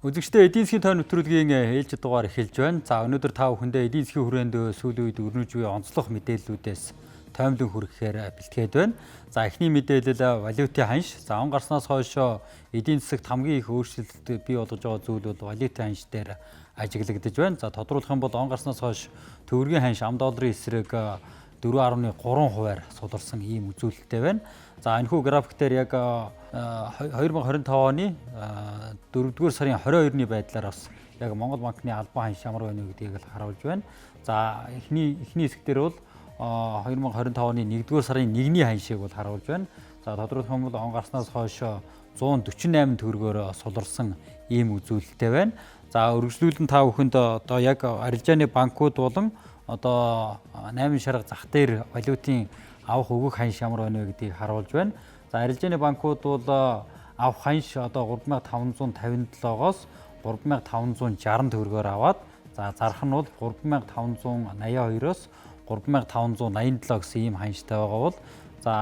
Үзэгчдээ, эдийн засгийн тойрон нэвтрүүлгийн ээлжит дугаар эхэлж байна. За, өнөөдөр та бүхэндээ эдийн засгийн хүрээнд сүүлийн үед өрнөж буй онцлог мэдээллүүдээс тоймлон хүргэхээр бэлтгээд байна. За, эхний мэдээлэл валютын ханш. За, он гарснаас хойш эдийн засагт хамгийн их өөрчлөлт бий болгож байгаа зүйл бол валютын ханш дээр ажиглагдаж байна. За, тодруулах юм бол он гарснаас хойш төгрөгийн ханш ам долларын эсрэг 4.3 хувиар суларсан ийм үзүүлэлттэй байна. За, энэхүү график дээр яг 2025 оны 4-р сарын 22-ны байдлаар бас яг Монгол банкны албан ханш ямар байна вэ гэдгийг л харуулж байна. За, эхний хэсэг дээр бол 2025 оны 1-р сарын 1-ний ханшийг бол харуулж байна. За, тодруулах юм бол он гарснаас хойш 148 төгрөгөөр суларсан ийм үзүүлэлттэй байна. За, өргөжлүүлэн та бүхэнд одоо яг арилжааны банкуд болон одоо 8 шарга зах дээр валютын авах өгөх ханш ямар байна вэ гэдгийг харуулж байна. За, арилжааны банкуд бол авах ханш одоо 3557-оос 3560 төгрөгөөр аваад, за, зарах нь бол 3582-оос 3587 гэсэн ийм ханштай байгаа бол, за,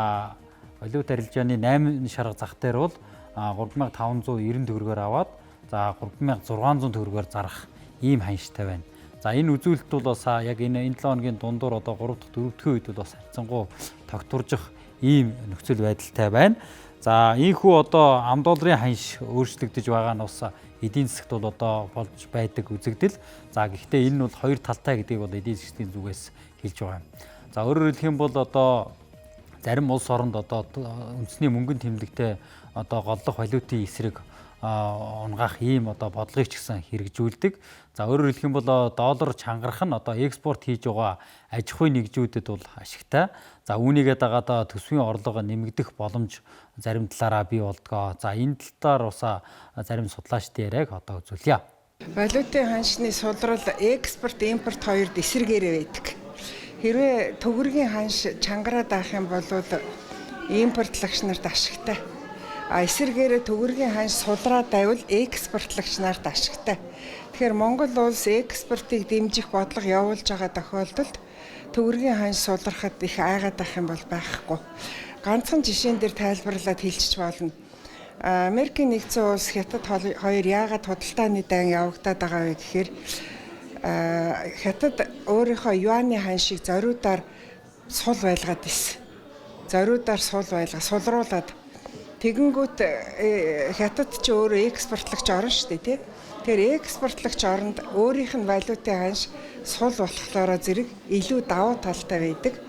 валют арилжааны 8 шарга зах дээр бол 3590 төгрөгөөр аваад, за, 3600 төгрөгөөр зарах ийм ханштай байна. За, энэ үзүүлэлт бол бас яг энэ 7 хоногийн дундуур одоо 3 дахь 4 дахь үед бол бас харьцангуй тогтворжих ийм нөхцөл байдалтай байна. За, ийхүү одоо ам долларын ханш өөрчлөгдөж байгаа нь бас эдийн засагт бол одоо болж байдаг үзэгдэл. За, гэхдээ энэ нь бол хоёр талтай гэдгийг бол эдийн засгийн зүгээс хэлж байгаа юм. За, өөрөөр хэлэх юм бол одоо зарим улс оронд одоо үндэсний мөнгөн тэмдэгтээ одоо голлох валютын эсрэг унгаах ийм одоо бодлогыг ч гэсэн хэрэгжүүлдэг. За, өөрөөр хэлэх юм бол доллар чангарах нь одоо экспорт хийж байгаа аж ахуйн нэгжүүдэд бол ашигтай. За, үүнийгээ дагаад төсвийн орлого нэмэгдэх боломж зарим талаараа бий болдгоо. За, энэ талаар бас зарим судлаачдын яриаг одоо үзүүлье. Валютын ханшны сулрал экспорт, импорт хоёрд эсрэгээрээ байдаг. Хэрвээ төгрөгийн ханш чангараад авах юм бол импортлагч нарт ашигтай. А эсрэгээрээ төгрөгийн ханш сулраад байвал экспортлагч нарт ашигтай. Тэгэхээр Монгол улс экспортыг дэмжих бодлого явуулж байгаа тохиолдолд төгрөгийн ханш сулрахад их айгаад байх юм бол байхгүй. Ганцхан жишээн дээр тайлбарлаад хэлчих болно. Америкийн нэгдсэн улс, Хятад хоёр яагаад худалдааны дайн явагдаад байгаа вэ гэхээр Хятад өөрийнхөө юаны ханшийг зориудаар сул байлгаад ирсэн. Зориудаар сул байлгаа, сулруулад. Тэгэнгүүт Хятад ч өөрөө экспортлагч орн шүү дээ, тий. Тэгэхээр экспортлагч оронд өөрийнх нь валютын ханш сул болохоор зэрэг илүү давуу талтай байдаг.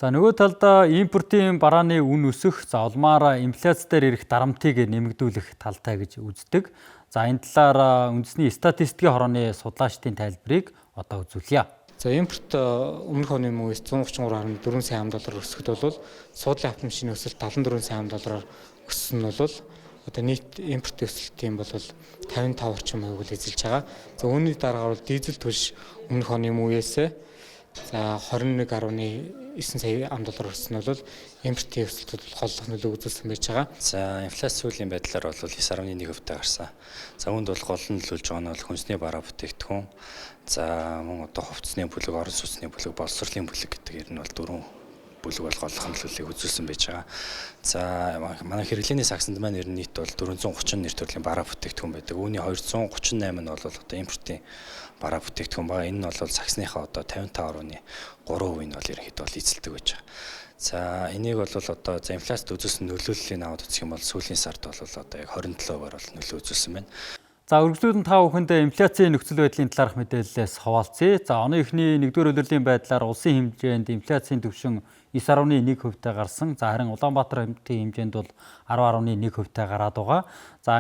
За, нөгөө талдаа импортын барааны үн өсөх, за, улмаар инфляц дээр ирэх дарамтыг нэмэгдүүлэх талтай гэж үздэг. За, энэ талаар үндэсний статистикийн хорооны судлаачдын тайлбарыг одоо үзүүлье. За, импорт өмнөх оны мөн 133.4 сая ам доллар өсөхөд бол суудлын автомашины өсөлт 74 сая ам доллараар өссөн нь бол одоо нийт импорт өсөлтийн бол 55 орчим хувийг эзэлж байгаа. За, үүний дараагаар бол дизель түлш өмнөх оны үеэсээ за 21.9 сая ам доллар өссөн нь бол импортын өсөлтөд голлох нөлөө үзүүлсэн байж байгаа. За, инфляц сүүлийн байдлаар бол 9.1% гарсан. За, үүнд бол гол нь нөлөөлж байгаа нь бол хүнсний бараа бүтээгдэхүүн, за, мөн одоо хувцсны бүлэг, орон сууцны бүлэг, боловсролын бүлэг гэдэг ер нь бол дөрвөн бүлэг бол голлох нөлөөллийг үзүүлсэн байж байгаа. За, манай хэрэглээний сагсанд маань ер нь нийт бол 430 нэр төрлийн бараа бүтээгдэхүүн байдаг. Үүний 238 нь бол одоо импортын бараа бүтээгдэхүүн байгаа. Энэ нь бол сагсныхаа одоо 55.3% нь бол ерөнхийдөө бол эзэлдэг байж байгаа. За, энийг бол одоо за инфляцид үзүүлсэн нөлөөллийг аваад үзэх юм бол сүүлийн сард бол одоо яг 27%-аар бол нөлөө үзүүлсэн байна. За, өргөжлүүлэн та бүхэндээ инфляцийн нөхцөл байдлын талаарх мэдээллээс хаваалцъя. За, оны эхний 1-р улирлын байдлаар улсын хэмжээнд инфляцийн түвшин 9.1% та гарсан. За, харин Улаанбаатар аймгийн хэмжээнд бол 10.1% та гараад байгаа. За,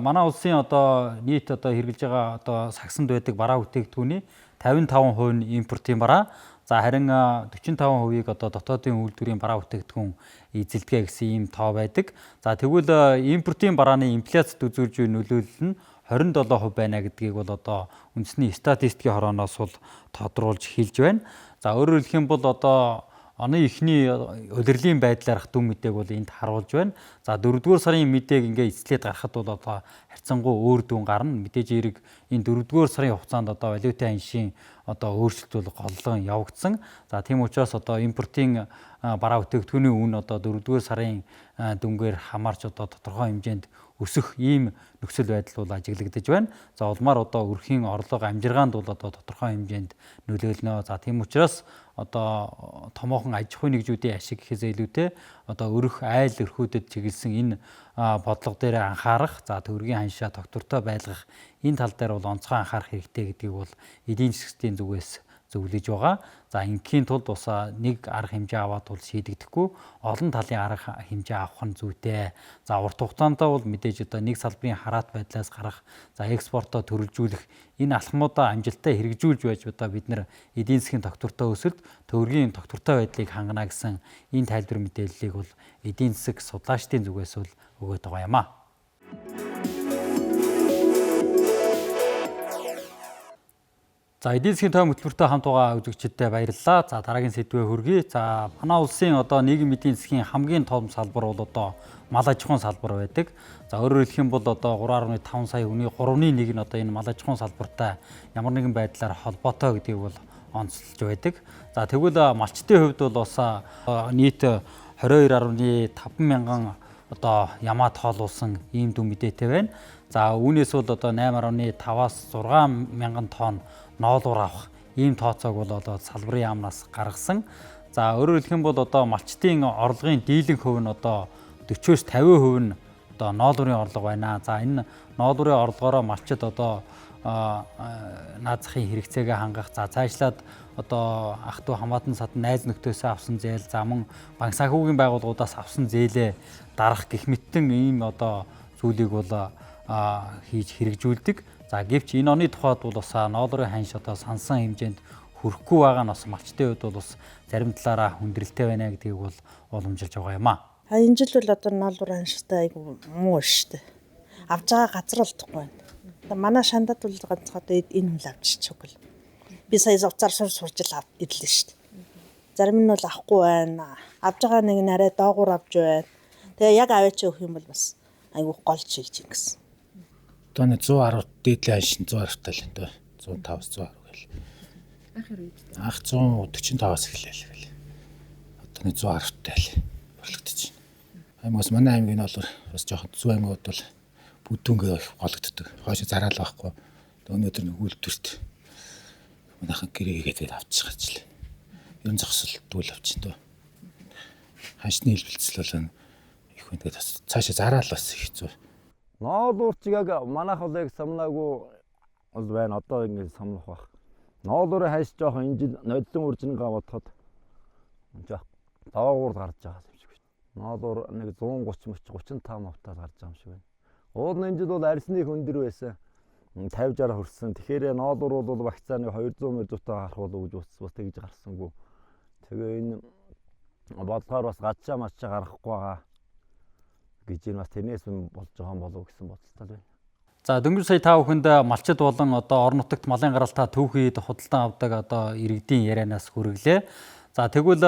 манай улсын одоо нийт одоо хэрэглэж байгаа одоо сагсанд байдаг бараа бүтээгдэхүүний 55% нь импортын бараа. За, харин 45%-ийг одоо дотоодын үйлдвэрийн бараа бүтээгдэхүүн эзэлдэг гэсэн ийм тоо байдаг. За, тэгвэл импортын барааны инфляцид үзүүлж буй нөлөөлөл нь 27% байна гэдгийг бол одоо үндэсний статистикийн хорооноос бол тодруулж хэлж байна. За, өөрөөр хэлэх юм бол одоо оны эхний улирлын байдлаарх дүн мэдээг бол энд харуулж байна. За, 4-р сарын мэдээг ингээ эцлээд гаргахад бол одоо харьцангуй өөр дүн гарна. Мэдээж хэрэг энэ 4-р сарын хугацаанд одоо валютын ханшийн одоо өөрчлөлт бол голлон явагдсан. За, тийм учраас одоо импортын бараа бүтээгдэхүүний үн одоо 4-р сарын дүнгээр хамаарч одоо тодорхой хэмжээнд өсөх ийм нөхцөл байдал бол ажиглагдаж байна. За улмаар одоо өрхийн орлого амжиргаанд бол одоо тодорхой хэмжээнд нөлөөлнө. За тийм учраас одоо томоохон аж ахуйн нэгжүүдийн ашиг гэхээс илүүтэй одоо өрх айл өрхүүдэд чиглэсэн энэ бодлого дээр анхаарах, за төгрөгийн ханшаа тогтвортой байлгах энэ тал дээр бол онцгой анхаарах хэрэгтэй гэдгийг бол эдийн засгийн зүгээс зөвлөж байгаа. За ингийн тулд бас нэг арга хэмжээ аваад бол шийдэгдэхгүй олон талын арга хэмжээ авах нь зүйтэй. За урт хугацаанд бол мэдээж одоо нэг салбарын хараат байдлаас гарах, за экспортоо төрөлжүүлэх энэ алхмуудаа амжилттай хэрэгжүүлж байж одоо бид нар эдийн засгийн тогтвортой өсөлт, төгрөгийн тогтвортой байдлыг хангана гэсэн энэ тайлбар мэдээллийг бол эдийн засаг судлаачдын зүгээс бол өгөөд байгаа юм аа. За эдийн засгийн тойм хөтөлбөртэй хамт байгаа үзэгчдэд баярлалаа. За дараагийн сэдвээ хүргэе. За манай улсын одоо нийгэм эдийн засгийн хамгийн том салбар бол одоо мал аж ахуйн салбар байдаг. За өөрөөр хэлэх юм бол одоо 3.5 сая хүний 3-ны 1 нь одоо энэ мал аж ахуйн салбартай ямар нэгэн байдлаар холбоотой гэдгийг бол онцолж байдаг. За тэгвэл малчдын хувьд бол бас нийт 22.5 мянган одоо ямаа тоолуулсан ийм дүн мэдээтэй байна. За үүнээс бол одоо 8.5-аас 6 мянган тонн ноолуур авах ийм тооцоог бол одоо салбарын яамнаас гаргасан. За өөрөөр хэлэх юм бол одоо малчдын орлогын дийлэнх хувь нь одоо 40-оос 50% нь одоо ноолуурын орлого байна. За энэ ноолуурын орлогоороо малчид одоо наад захын хэрэгцээгээ хангах, за цаашлаад одоо ах トゥ хамаатан садан найз нөхдөсөө авсан зээл, за мөн банк санхүүгийн байгууллагуудаас авсан зээлээ дарах гэх мэттэн ийм одоо зүйлийг бол хийж хэрэгжүүлдэг. За гэвч энэ оны тухайд бол бас ноолрын ханш одоо сансан хэмжээнд хүрэхгүй байгаа нь бас малчдын хувьд бол бас зарим талаараа хүндрэлтэй байна гэдгийг бол уламжилж байгаа юм аа. Энэ жил бол одоо ноолрын ханштай айгүй муу шүү дээ. Авж байгаа газар олдохгүй байна. Одоо манай шандад бол ганцхан одоо энэ хүн л авчиж чиг. Би сая уцаар сурж л ирлээ шүү дээ. Зарим нь бол авахгүй байна. Авж байгаа нэг нь арай доогуур авч байна. Тэгээ яг аваач өгөх юм бол бас айгүй голж шилж ин гэсэн. Одоо нэг 110 дээдлийн ханш 110 тал энэ 105-аас 110 гэл. Анх хэрэг үү? Анх 145-аас эхлээл гэл. Одоо нэг 110 тал борлогдож байна. Аймагаас манай аймгийн бол бас жоохон зүү аймагуд бол бүдүүнгээ их гологддог. Хойш зараал байхгүй. Өнөөдөр нэг үйлдвэрт манайхан гэрээ хийгээд авчих ажил. Ер нь зогсолтгүй л авчин дөө. Ханшны хэлбэлцэл бол их хүн тэгээд бас цаашаа зараал бас их хэцүү. Ноолуурч яг манайх бол яг самнаагүй бол байна. Одоо ингэ самнах бах. Ноолуурын ханш жоохон энэ жил нодлон үржингээ бодоход жоох доогуур гарч байгаа юм шиг байна. Ноолуур нэг 130 35 мавтаад гарч байгаа юм шиг байна. Уул нь энэ жил бол арьсны их өндөр байсан. 50 60 хүрсэн. Тэгэхээр ноолуур бол багцаа нэг 200 мөрдөтэй гарах болов гэж бас тэгж гарсангүй. Тэгээ энэ бодлохоор бас гадшаа мачаа гарахгүй байгаа гэж энэ бас тэрнээс болж байгаа юм болов гэсэн бодолтой байна. За дөнгөж сая та бүхэнд малчид болон одоо орон нутагт малын гаралтаа түүхийд худалдан авдаг одоо иргэдийн ярианаас хүргэлээ. За тэгвэл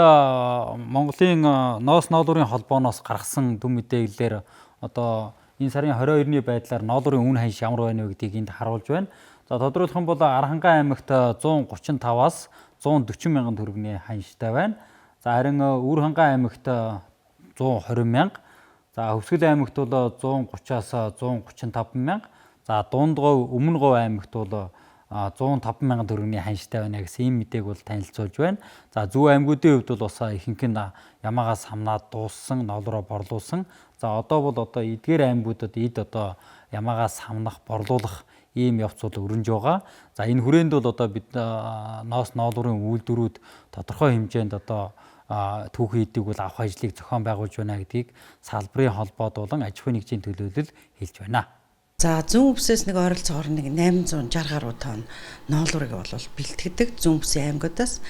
Монголын ноос ноолуурын холбооноос гаргасан дүн мэдээллээр одоо энэ сарын 22-ны байдлаар ноолуурын үн ханш ямар байна вэ гэдгийг энд харуулж байна. За тодруулах юм бол Архангай аймагт 135-аас 140 мянган төгрөгийн ханштай байна. За харин Өвөрхангай аймагт 120 мянга. За Хөвсгөл аймагт бол 130-аас 135 мянга. За Дундгов, Өмнөговь аймагт бол 105 мянган төгрөгийн ханштай байна гэсэн ийм мэдээг бол танилцуулж байна. За зүү аймагуудын хувьд бол бас ихэнх нь ямаагаас хамнаад дууссан, ноолроо борлуулсан. За одоо бол одоо эдгээр аймагуудад эд одоо ямаагаас хамнах, борлуулах ийм явц бол өрнөж байгаа. За энэ хүрээнд бол одоо бид ноос ноолуурын үйлдвэрүүд тодорхой хэмжээнд одоо түүхий эдийг бол авах ажлыг зохион байгуулж байна гэдгийг салбарын холбоод болон аж ахуйн нэгжийн төлөөлөл хэлж байна. За зүүн өвсөөс нэг ойролцоогоор нэг 860 гаруй тонн ноолуурыг бол бэлтгэдэг зүүн өвсөн аймагудаас.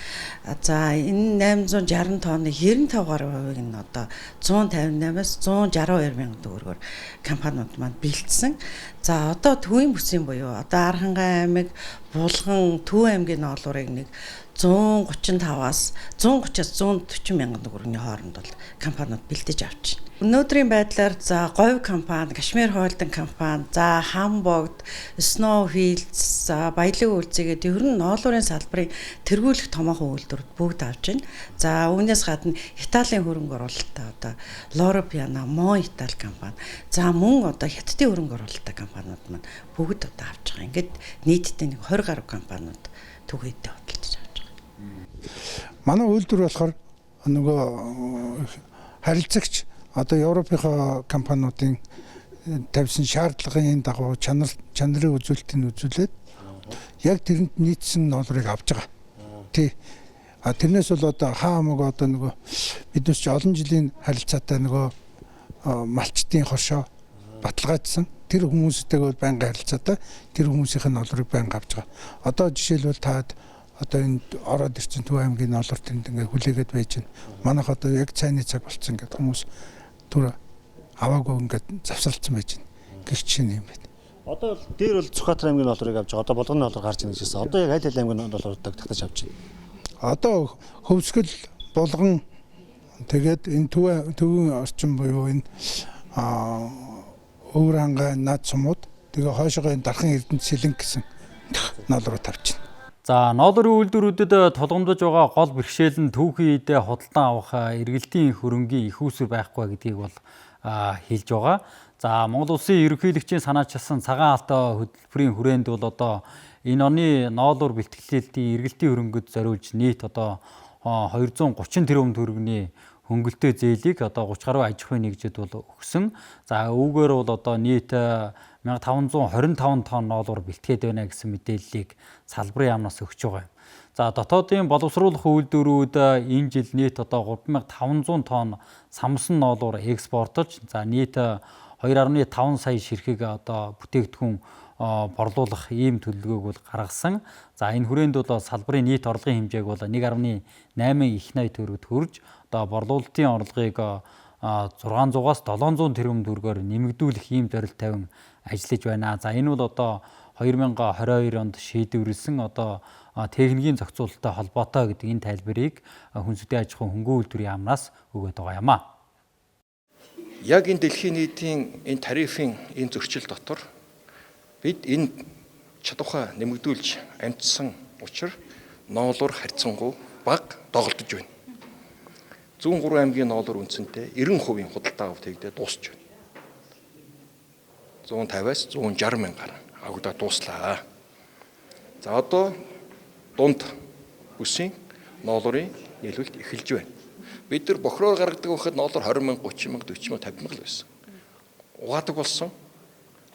За энэ 860 тонны 95 гаруй хувийг нь одоо 158-аас 162 мянган төгрөгөөр компаниуд маань бэлдсэн. За одоо төвийн бүсийн буюу одоо Архангай аймаг, Булган, Төв аймгийн ноолуурыг нэг 135-аас 130-аас 140 мянган төгрөгийн хооронд бол компаниуд бэлдэж авч байна. Өнөөдрийн байдлаар за Говь компани, Кашмир Холдинг компани, за Хамбогд, Snow Fields, за Баялаг үйлцээгээд ер нь ноолуурын салбарын тэргүүлэх томоохон үйлдвэрүүд бүгд авч байна. За үүнээс гадна Италийн хөрөнгө оруулалттай одоо Loro Piana, Mon Итали компани, за мөн одоо Хятадын хөрөнгө оруулалттай компаниуд маань бүгд одоо авч байгаа. Ингээд нийтдээ нэг 20 гаруй компаниуд түгээдээ худалдаж авч байгаа. Манай үйлдвэр болохоор нөгөө харилцагч одоо Европынхаа компаниудын тавьсан шаардлагын дагуу чанарын үзүүлэлтийг үзүүлээд яг тэрэнд нийцсэн ноолрыг авч байгаа. Тий. А тэрнээс бол одоо хаа хамаг одоо нөгөө биднес ч олон жилийн харилцаатай нөгөө малчдын хоршоо баталгаажсан. Тэр хүмүүстэйг бол байнга харилцаатай тэр хүмүүсийн ноолрыг байнга авч байгаа. Одоо жишээлбэл таад одоо энд ороод ирсэн Төв аймгийн ноолор тэнд ингээ хүлээгээд байж байна. Манайх одоо яг цайны цаг болцсон гэдэг хүмүүс түр аваагүй ингээд завсралцсан байж байна. Гэх чинь юм байна. Одоо бол дээр бол Сүхбаатар аймгийн ноолрыг авч байгаа. Одоо Булганы ноолор гарч ирнэ гэсэн. Одоо яг аль аль аймгийн ноолруудыг татаж авч байна? Одоо Хөвсгөл, Булган тэгээд энэ төвийн орчин буюу энэ Өвөр хангай, над сумууд тэгээ хойшоогоо энэ Дархан Эрдэнэт Сэлэнг гэсэн ноол руу тавьчихна. За ноолрын үйлдвэрүүдэд тулгамдж байгаа гол бэрхшээл нь түүхийн идэ худалдан авах эргэлтийн хөрөнгийн их усүр байхгүй гэдгийг бол хэлж байгаа. За Монгол улсын ерөнхийлөгчийн санаачилсан цагаан алтаа хөтөлбөрийн хүрээнд бол одоо энэ оны ноолуур бэлтгэлтийн эргэлтийн хөрөнгөд зориулж нийт одоо 230 тэрбум төгрөгийн хөнгөлтэй зээлийг одоо 30 гаруй аж ахуйн нэгжид бол өгсөн. За үүгээр бол одоо нийт 1525 тонн ноолуур бэлтгээд байна гэсэн мэдээллийг салбарын яамнаас өгч байгаа юм. За дотоодын боловсруулах үйлдвэрүүд энэ жил нийт одоо 3500 тонн самсан ноолуур экспортлж, за нийт 2.5 сая ширхэг одоо бүтээгдэхүүн борлуулах ийм төлөвлөгөөг бол гаргасан. За энэ хүрээнд бол салбарын нийт орлогын хэмжээг бол 1.8 их 80 төгрөгт хүрж одоо борлуулалтын орлогыг 600-аас 700 тэрбум төгрөгөөр нэмэгдүүлэх ийм зорилт тавин ажиллаж байна. За энэ бол одоо 2022 онд шийдвэрлсэн одоо техникийн зохицуулалттай холбоотой гэдэг энэ тайлбарыг хүнсүдийн аж ахуйн хөнгөн үйлдвэрийн яамнаас өгöd байгаа юм а. Яг энэ дэлхийн нийтийн энэ тарифын энэ зөрчил дотор бид энэ чадвараа нэмэгдүүлж амжсан учраас ноолуур харьцангуй бага доголдож байна. Зүүн 3 аймгийн ноолуур үндсэнтэй 90% худалдаа авалт хийгдээд дуусч байна. 150-аас 160 мянгаар авагдаад дууслаа. За одоо дунд бүсийн ноолуурын нийлүүлэлт эхэлж байна. Бид нар бохроор гаргадаг байхад ноолуур 20 мянга, 30 мянга, 40 мянга, 50 мянга л байсан. Угаадаг болсон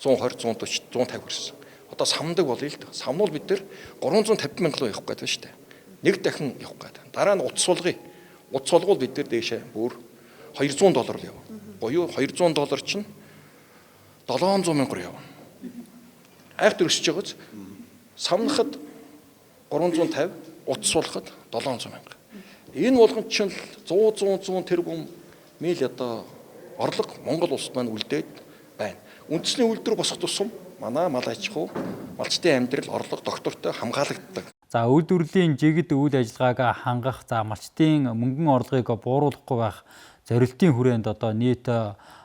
120, 140, 150 хүрсэн. Одоо самдаг болъё л дээ. Самнуул бид нар 350 мянга руу явах гээд байна шүү дээ. Нэг дахин явах гээд. Дараа нь утас суулгая. Утас суулгуул бид нар дээшээ бүр $200 руу явна. Буюу $200 чинь 700 мянга руу явна. Айхт өсөж байгааз самнахад 350, утас суулгахад 700 мянга. Энэ болгон чинь 100 100 тэрбум мил одоо орлого Монгол улсад маань үлдээд байна. Үндэсний үйлдвэр босох тусам манай мал аж ахуй, малчдын амьдрал, орлого доктортой хамгаалагддаг. За үйлдвэрлэлийн жигд үйл ажиллагааг хангах, за малчдын мөнгөн орлогыг бууруулахгүй байх зорилтын хүрээнд одоо нийт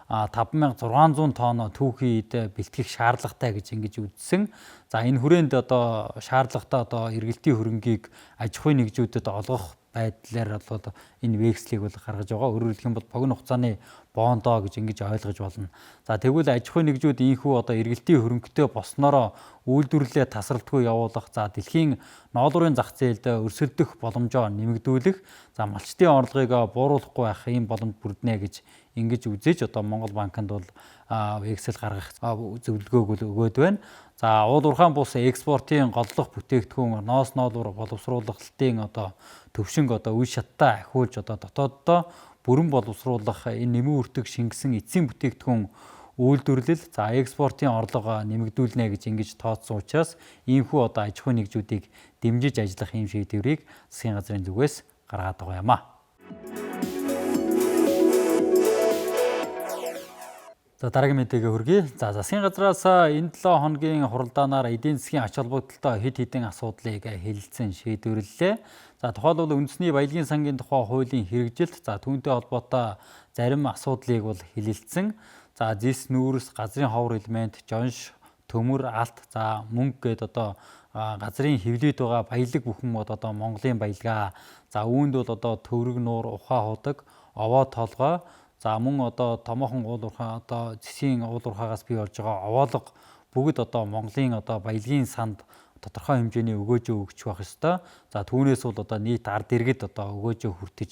5600 тонн түүхий эд бэлтгэх шаардлагатай гэж ингэж үзсэн. За энэ хүрээнд одоо шаардлагатай одоо эргэлтийн хөрөнгийг аж ахуйн нэгжүүдэд олгох байдлаар бол энэ векслийг бол гаргаж байгаа. Өөрөөр хэлэх юм бол богино хугацааны бондоо гэж ингэж ойлгож болно. За тэгвэл аж ахуйн нэгжүүд ийхүү одоо эргэлтийн хөрөнгөтэй болсноороо үйлдвэрлэлээ тасралтгүй явуулах, за дэлхийн ноолуурын зах зээлд өрсөлдөх боломжоо нэмэгдүүлэх, за малчдын орлогыг бууруулахгүй байх ийм боломж бүрднэ гэж ингэж үзэж одоо Монгол банкнд бол вексел гаргах зөвлөгөөг бол өгөөд байна. За уул уурхайн бус экспортын голлох бүтээгдэхүүн ноос ноолуур боловсруулалтын одоо төвшинг одоо үе шаттай ахиулж одоо дотооддоо бүрэн боловсруулах энэ нэмэн үртэг шингэсэн эцсийн бүтээгдэхүүн үйлдвэрлэл, за экспортын орлого нэмэгдүүлнэ гэж ингэж тооцсон учраас иймхүү одоо аж ахуйн нэгжүүдийг дэмжиж ажиллах ийм шийдвэрийг засгийн газрын зүгээс гаргаад байгаа юм а. За дараагийн мэдээгээ хүргэе. За засгийн газраас энэ 7 хоногийн хуралдаанаар эдийн засгийн ач холбогдолтой хэд хэдэн асуудлыг хэлэлцэн шийдвэрлэлээ. За тухайлбал үндэсний баялагын сангийн тухай хуулийн хэрэгжилт, за түүнтэй холбоотой зарим асуудлыг бол хэлэлцэн. За зис нүүрс, газрын ховор элемент, жонш, төмөр, алт, за мөнгө гээд одоо газрын хэвлийд байгаа баялаг бүхэн мод одоо Монголын баялгаа. За үүнд бол одоо төврөг нуур, ухаа худаг, овоо толгой. За мөн одоо томоохон уул уурхай одоо зэсийн уул уурхаагаас бий болж байгаа овоолго бүгд одоо Монголын одоо баялагын санд тодорхой хэмжээний өгөөжөө өгч байх ёстой. За түүнээс бол одоо нийт ард иргэд одоо өгөөжөө хүртэж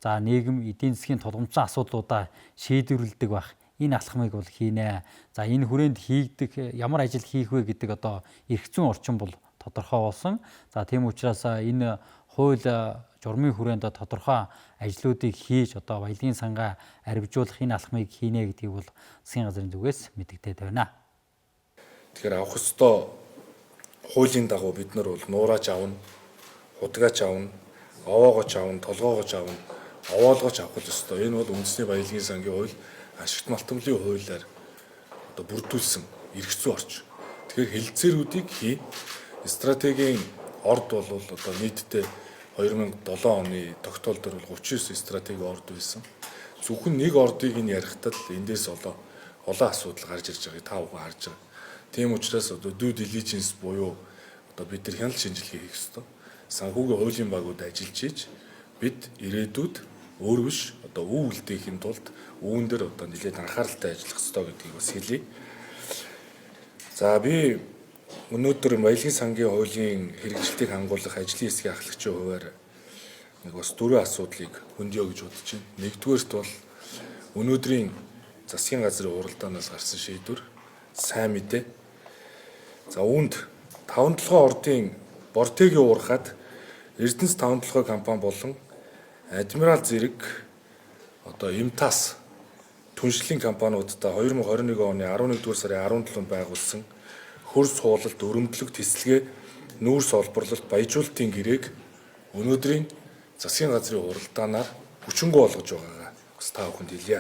за нийгэм эдийн засгийн тулгамдсан асуудлуудаа шийдвэрлэдэг байх. Энэ алхмыг бол хийнэ. За энэ хүрээнд хийгдэх ямар ажил хийх вэ гэдэг одоо эрх зүйн орчин бол тодорхой болсон. За тийм учраас энэ хууль журмын хүрээнд тодорхой ажлуудыг хийж одоо баялагын сангаа арвижуулах энэ алхмыг хийнэ гэдгийг бол засгийн газрын зүгээс мэдэгдээд байна. Тэгэхээр авах ёстой хуулийн дагуу бид нар бол нуураач авна, худгаач авна, овоогооч авна, толгоогооч авна, овоолгооч авах ёстой. Энэ бол үндэсний баялагын сангийн хууль, ашигт малтамлын хуулиар одоо бүрдүүлсэн эрх зүйн орчин. Тэгэхээр хэлэлцээрүүдийг хий. Стратегийн орд бол одоо нийтдээ 2007 оны тогтоол дээр бол 39 стратеги орд байсан. Зөвхөн нэг ордыг нь ярихтал эндээс олон асуудал гарч ирж байгааг та бүхэн харж байгаа. Тийм учраас одоо due diligence буюу одоо бид нар хяналт шинжилгээ хийх ёстой. Санхүүгийн хуулийн багууд ажиллаж хийж бид ирээдүйд өөр биш одоо өв үлдээхийн тулд үүн дээр одоо нэлээд анхааралтай ажиллах ёстой гэдгийг бас хэлье. За би өнөөдөр баялагын сангийн хуулийн хэрэгжилтийг хангуулах ажлын хэсгийн ахлагчийн хувиар нэг бас дөрвөн асуудлыг хөндөё гэж бодож байна. Нэгдүгээрт бол өнөөдрийн засгийн газрын хуралдаанаас гарсан шийдвэр сайн мэдээ. За үүнд 5 толгой ордын Бортегийн уурхад Эрдэнэс 5 толгой компани болон Адмирал зэрэг одоо МТАС түншлэлийн компаниудтай 2021 оны 11-р сарын 17-нд байгуулсан хөр суулалт, өрөмдлөг, тэслэгээ, нүүрс олборлолт, баяжуулалтын гэрээг өнөөдрийн засгийн газрын хуралдаанаар хүчингү болгож байгаагаа бас та бүхэнд хэлье.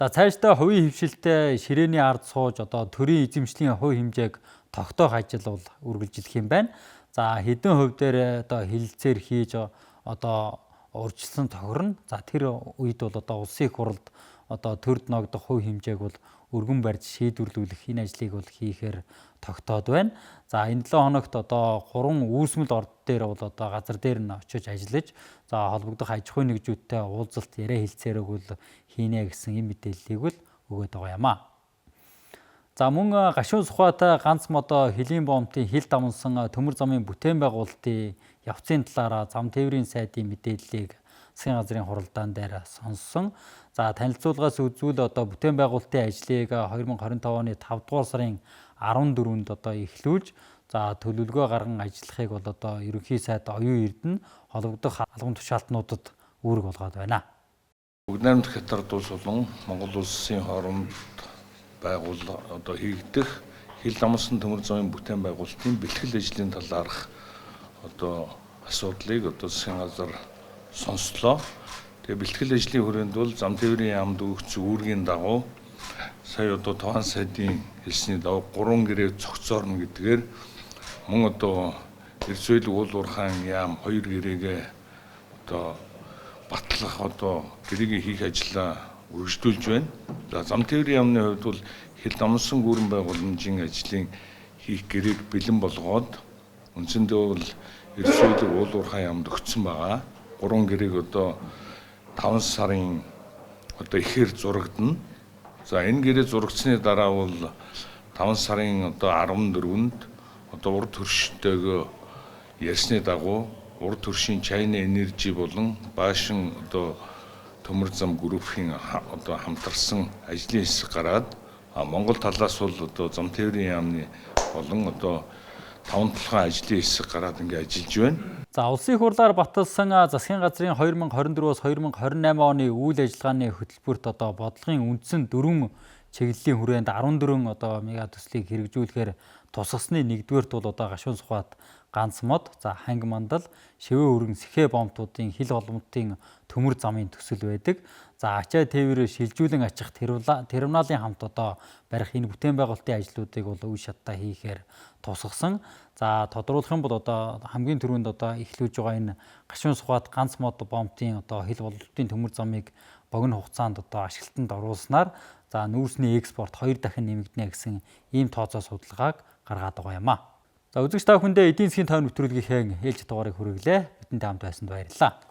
За цаашдаа хувийн хвшилтэй ширээний ард сууж одоо төрийн эзэмшлийн хувь хэмжээг тогтоох ажил бол үргэлжлэх юм байна. За хэдэн хувь дээр одоо хэлэлцээр хийж одоо урьдчилсан тохирно. За тэр үед бол одоо улсын их хурлд одоо төрд ногдох хувь хэмжээг бол өргөн барьж шийдвэрлүүлэх энэ ажлыг бол хийхээр тогтоод байна. За энэ 7 хоногт одоо 3 үүсмэл орд дээр бол одоо газар дээр нь очиж ажиллаж за холбогдох аж ахуйн нэгжүүдтэй уулзалт яриа хэлцээрэг бол хийнэ гэсэн энэ мэдээллийг бол өгөөд байгаа юм аа. За мөн гашуун сухатай ганц модоо хөлийн бомтын хил дамнсан төмөр замын бүтээн байгуулалтын явцын талаараа зам тээврийн сайдын мэдээллийг засгийн газрын хуралдаан дээр сонссон. За танилцуулгаас үзвэл одоо бүтээн байгуулалтын ажлыг 2025 оны 5 дугаар сарын 14-нд одоо эхлүүлж за төлөвлөгөө гарган ажиллахыг бол одоо ерөнхий сайд оюун эрдэнэ холбогдох албан тушаалтнуудад үүрэг болгоод байна. Бүгд найрамдах Хятад улс болон Монгол улсын хооронд байгуул одоо хийгдэх хил дамсан төмөр замын бүтээн байгуулалтын бэлтгэл ажлын талаарх одоо асуудлыг одоо засгийн газар сонслоо. Тэгээ бэлтгэл ажлын хүрээнд бол зам тээврийн яамд өгч үүргийн дагуу сая одоо таван сайдын хэлсний дагуу 3 гэрээ цогцоорно гэдгээр мөн одоо Эрдсвэл уул уурхайн яам 2 гэрээгээ одоо батлах одоо гэрээг хийх ажлаа үргэлжлүүлж байна. За зам тээврийн яамны хувьд бол хил дамсан гүрэн байгууламжийн ажлын хийх гэрээг бэлэн болгоод үндсэндээ бол Эрдсвэл уул уурхайн яамд өгсөн байгаа. 3 гэрээг одоо 5 сарын одоо ихээр зурагдана. За энэ гэрээ зурагдсаны дараа бол 5 сарын одоо 14-нд одоо урд хөрштэйгөө ярьсны дагуу урд хөршийн China Energy болон Баашин одоо төмөр зам группийн одоо хамтарсан ажлын хэсэг гараад Монгол талаас бол одоо зам тээврийн яамны болон одоо таван толгойн ажлын хэсэг гараад ингээ ажиллаж байна. За улсын их хурлаар баталсан засгийн газрын 2024-өөс 2028 оны үйл ажиллагааны хөтөлбөрт одоо бодлогын үндсэн дөрвөн чиглэлийн хүрээнд 14 одоо мега төслийг хэрэгжүүлэхээр тусгасны нэгдүгээрт бол одоо гашуун сухаат ганц мод, за ханг мандал, шивээ өргөн сэхэ бомтуудын хил холбомтын төмөр замын төсөл байдаг. За ачаа тээврээр шилжүүлэн ачих терминалын хамт одоо барих энэ бүтээн байгуулалтын ажлуудыг бол үе шаттай хийхээр тусгасан. За тодруулах юм бол одоо хамгийн түрүүнд одоо эхлүүлж байгаа энэ гашуун сухад ганц мод бомбын одоо хил боловлтын төмөр замыг богино хугацаанд одоо ашиглалтанд оруулснаар за нүүрсний экспорт 2 дахин нэмэгдэнэ гэсэн ийм тооцоо судалгааг гаргаад байгаа юм а. За үзэгч та бүхэндээ эдийн засгийн тойрон нэвтрүүлгийнхээ ээлж дугаарыг хүргэлээ. Бидэнтэй хамт байсанд баярлалаа.